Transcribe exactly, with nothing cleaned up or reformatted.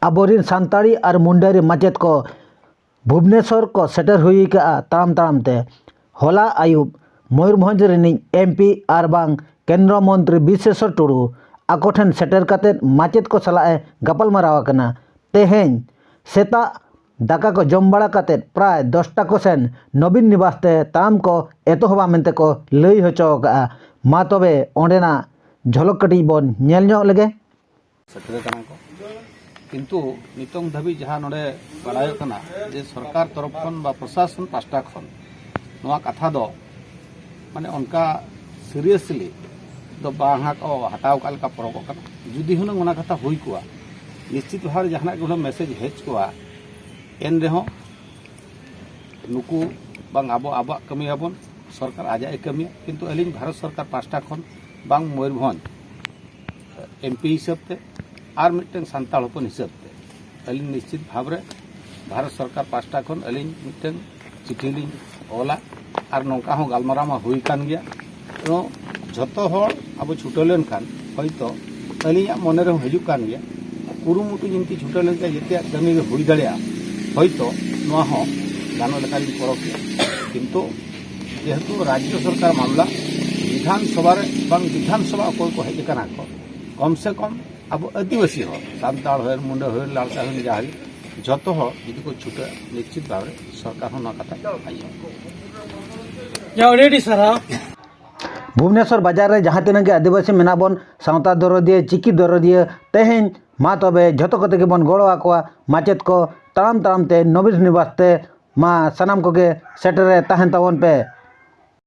ᱟᱵᱚᱨᱤᱱ ᱥᱟᱱᱛᱟᱲᱤ ᱟᱨ ᱢᱩᱱᱰᱟᱹᱨᱤ ᱢᱟᱪᱮᱫ ᱠᱚ ᱵᱷᱩᱵᱽᱱᱮᱥᱚᱨ ᱠᱚ ᱥᱮᱴᱮᱨ ᱦᱩᱭ ᱟᱠᱟᱫᱼᱟ ᱛᱟᱲᱟᱢ ᱛᱟᱲᱟᱢ ᱛᱮ᱾ ᱦᱚᱞᱟ ᱟᱹᱭᱩᱵ ᱢᱚᱭᱩᱨᱵᱷᱚᱸᱡᱽ ᱨᱤᱱᱤᱡ ᱮᱢ ᱯᱤ ᱟᱨ ᱵᱟᱝ ᱠᱮᱱᱫᱨᱚ ᱢᱚᱱᱛᱨᱤ ᱵᱤᱥᱮᱥᱚᱨ ᱴᱩᱰᱩ ᱟᱠᱚ ᱴᱷᱮᱱ ᱥᱮᱴᱮᱨ ᱠᱟᱛᱮ ᱢᱟᱪᱮᱫ ᱠᱚ ᱥᱟᱞᱟᱜ ᱮ ᱜᱟᱯᱟᱞᱢᱟᱨᱟᱣ ᱟᱠᱟᱱᱟ᱾ ᱛᱮᱦᱮᱧ ᱥᱮᱛᱟᱜ ᱫᱟᱠᱟ ᱠᱚ ᱡᱚᱢ ᱵᱟᱲᱟ ᱠᱟᱛᱮ ᱯᱨᱟᱭ ᱫᱚᱥᱴᱟ ᱠᱚ ᱥᱮᱱ ᱱᱚᱵᱤᱱ ᱱᱤᱵᱟᱥ ᱛᱮ ᱛᱟᱲᱟᱢ ᱠᱚ ᱮᱛᱚᱦᱚᱵᱟ ᱢᱮᱱᱛᱮ ᱠᱚ ᱞᱟᱹᱭ ᱦᱚᱪᱚ ᱟᱠᱟᱫᱼᱟ᱾ ᱢᱟ ᱛᱚᱵᱮ ᱚᱸᱰᱮᱱᱟᱜ ᱡᱷᱚᱞᱚᱠ ᱠᱟᱹᱴᱤᱡ ᱵᱚᱱ ᱧᱮᱞ ᱧᱚᱜ ᱞᱮᱜᱮ᱾ ᱥᱮᱴᱮᱨ ᱠᱟᱱᱟ ᱠᱚ, ᱠᱤᱱᱛᱩ ᱱᱤᱛᱚᱝ ᱫᱷᱟᱹᱵᱤᱡ ᱡᱟᱦᱟᱸ ᱱᱚᱰᱮ ᱵᱟᱲᱟᱭᱚᱜ ᱠᱟᱱᱟ ᱡᱮ ᱥᱚᱨᱠᱟᱨ ᱛᱚᱨᱚᱯ ᱠᱷᱚᱱ ᱵᱟ ᱯᱨᱚᱥᱟᱥᱚᱱ ᱯᱟᱦᱴᱟ ᱠᱷᱚᱱ ᱱᱚᱣᱟ ᱠᱟᱛᱷᱟ ᱫᱚ ᱢᱟᱱᱮ ᱚᱱᱠᱟ ᱥᱤᱨᱤᱭᱟᱥᱞᱤ ᱫᱚ ᱵᱟᱝ ᱦᱟᱸᱜ ᱠᱚ ᱦᱟᱛᱟᱣ ᱠᱟᱜ ᱞᱮᱠᱟ ᱯᱚᱨᱚᱵᱚᱜ ᱠᱟᱱᱟ᱾ ᱡᱩᱫᱤ ᱦᱩᱱᱟᱹᱝ ᱚᱱᱟ ᱠᱟᱛᱷᱟ ᱦᱩᱭ ᱠᱚᱜᱼᱟ, ᱱᱤᱥᱪᱤᱛ ᱵᱷᱟᱵᱮ ᱡᱟᱦᱟᱱᱟᱜ ᱜᱮ ᱦᱩᱱᱟᱹᱝ ᱢᱮᱥᱮᱡᱽ ᱦᱮᱡ ᱠᱚᱜᱼᱟ, ᱮᱱ ᱨᱮᱦᱚᱸ ᱱᱩᱠᱩ ᱵᱟᱝ ᱟᱵᱚ ᱟᱵᱚᱣᱟᱜ ᱠᱟᱹᱢᱤᱭᱟᱵᱚᱱ, ᱥᱚᱨᱠᱟᱨ ᱟᱡᱟᱜ ᱮ ᱠᱟᱹᱢᱤᱭᱟ᱾ ᱠᱤᱱᱛᱩ ᱟᱹᱞᱤᱧ ᱵᱷᱟᱨᱚᱛ ᱥᱚᱨᱠᱟᱨ ᱯᱟᱦᱴᱟ ᱠᱷᱚᱱ ᱵᱟᱝ ᱢᱚᱭᱩᱨᱵᱷᱚᱸᱡᱽ ᱮᱢ ᱯᱤ ᱦᱤᱥᱟᱹᱵ ᱛᱮ ᱟᱨ ᱢᱤᱫᱴᱟᱝ ᱥᱟᱱᱛᱟᱲ ᱦᱚᱯᱚᱱ ᱦᱤᱥᱟᱹᱵ ᱛᱮ ᱟᱹᱞᱤᱧ ᱱᱤᱥᱪᱤᱛ ᱵᱷᱟᱵᱽ ᱨᱮ ᱵᱷᱟᱨᱚᱛ ᱥᱚᱨᱠᱟᱨ ᱯᱟᱦᱴᱟ ᱠᱷᱚᱱ ᱟᱹᱞᱤᱧ ᱢᱤᱫᱴᱟᱝ ᱪᱤᱴᱷᱤ ᱞᱤᱧ ᱚᱞᱟ᱾ ᱟᱨ ᱱᱚᱝᱠᱟ ᱦᱚᱸ ᱜᱟᱞᱢᱟᱨᱟᱣ ᱢᱟ ᱦᱩᱭ ᱠᱟᱱ ᱜᱮᱭᱟ᱾ ᱛᱚ ᱡᱷᱚᱛᱚ ᱦᱚᱲ ᱟᱵᱚ ᱪᱷᱩᱴᱟᱹᱣ ᱞᱮᱱᱠᱷᱟᱱ ᱦᱚᱭᱛᱚ ᱟᱹᱞᱤᱧᱟᱜ ᱢᱚᱱᱮ ᱨᱮᱦᱚᱸ ᱦᱤᱡᱩᱜ ᱠᱟᱱ ᱜᱮᱭᱟ, ᱠᱩᱨᱩᱢᱩᱴᱩ ᱡᱩᱫᱤ ᱪᱷᱩᱴᱟᱹᱣ ᱞᱮᱱᱠᱷᱟᱱ ᱡᱮᱛᱮᱭᱟᱜ ᱠᱟᱹᱢᱤ ᱜᱮ ᱦᱩᱭ ᱫᱟᱲᱮᱭᱟᱜᱼᱟ᱾ ᱦᱚᱭᱛᱚ ᱱᱚᱣᱟ ᱦᱚᱸ ᱜᱟᱱᱚᱜ ᱞᱮᱠᱟᱞᱤᱧ ᱯᱚᱨᱚᱠ ᱜᱮᱭᱟ᱾ ᱠᱤᱱᱛᱩ ᱡᱮᱦᱮᱛᱩ ᱨᱟᱡᱽᱡᱚ ᱥᱚᱨᱠᱟᱨ ᱢᱟᱢᱞᱟ, ᱵᱤᱫᱷᱟᱱ ᱥᱚᱵᱷᱟ ᱨᱮ ᱵᱟᱝ ᱵᱤᱫᱷᱟᱱ ᱥᱚᱵᱷᱟ ᱚᱠᱚᱭ ᱠᱚ ᱦᱮᱡ ᱟᱠᱟᱱᱟ ᱠᱚ, ᱠᱚᱢ ᱥᱮ ᱠᱚᱢ ᱟᱵᱚ ᱟᱹᱫᱤᱵᱟᱹᱥᱤ ᱦᱚᱲ, ᱥᱟᱱᱛᱟᱲ ᱦᱩᱭᱮᱱ, ᱢᱩᱱᱰᱟᱹ ᱦᱩᱭᱮᱱ, ᱞᱟᱲᱠᱟ ᱦᱩᱭᱮᱱ, ᱡᱟᱦᱟᱸ ᱜᱮ, ᱡᱷᱚᱛᱚ ᱦᱚᱲ ᱡᱩᱫᱤ ᱠᱚ ᱪᱷᱩᱴᱟᱹᱜᱼᱟ, ᱱᱤᱥᱪᱤᱛ ᱵᱷᱟᱵᱽ ᱨᱮ ᱥᱚᱨᱠᱟᱨ ᱦᱚᱸ ᱱᱚᱣᱟ ᱠᱟᱛᱷᱟ ᱟᱸᱡᱚᱢᱟ᱾ ᱡᱟ ᱟᱹᱰᱤ ᱟᱹᱰᱤ ᱥᱟᱨᱦᱟᱣ᱾ ᱵᱷᱩᱵᱽᱱᱮᱥᱚᱨ ᱵᱟᱡᱟᱨ ᱨᱮ ᱡᱟᱦᱟᱸ ᱛᱤᱱᱟᱹᱜ ᱜᱮ ᱟᱹᱫᱤᱵᱟᱹᱥᱤ ᱢᱮᱱᱟᱜ ᱵᱚᱱ, ᱥᱟᱶᱛᱟ ᱫᱚᱨᱚᱫᱤᱭᱟᱹ, ᱪᱤᱠᱤ ᱫᱚᱨᱚᱫᱤᱭᱟᱹ, ᱛᱮᱦᱮᱧ ᱢᱟ ᱛᱚᱵᱮ ᱡᱷᱚᱛᱚ ᱠᱚᱛᱮ ᱜᱮᱵᱚᱱ ᱜᱚᱲᱚ ᱟᱠᱚᱣᱟ᱾ ᱢᱟᱪᱮᱫ ᱠᱚ ᱛᱟᱲᱟᱢ ᱛᱟᱲᱟᱢ ᱛᱮ ᱱᱚᱵᱤᱱ ᱱᱤᱵᱟᱥ ᱛᱮ ᱢᱟ ᱥᱟᱱᱟᱢ ᱠᱚᱜᱮ ᱥᱮᱴᱮᱨ ᱨᱮ ᱛᱟᱦᱮᱱ ᱛᱟᱵᱚᱱ ᱯᱮ᱾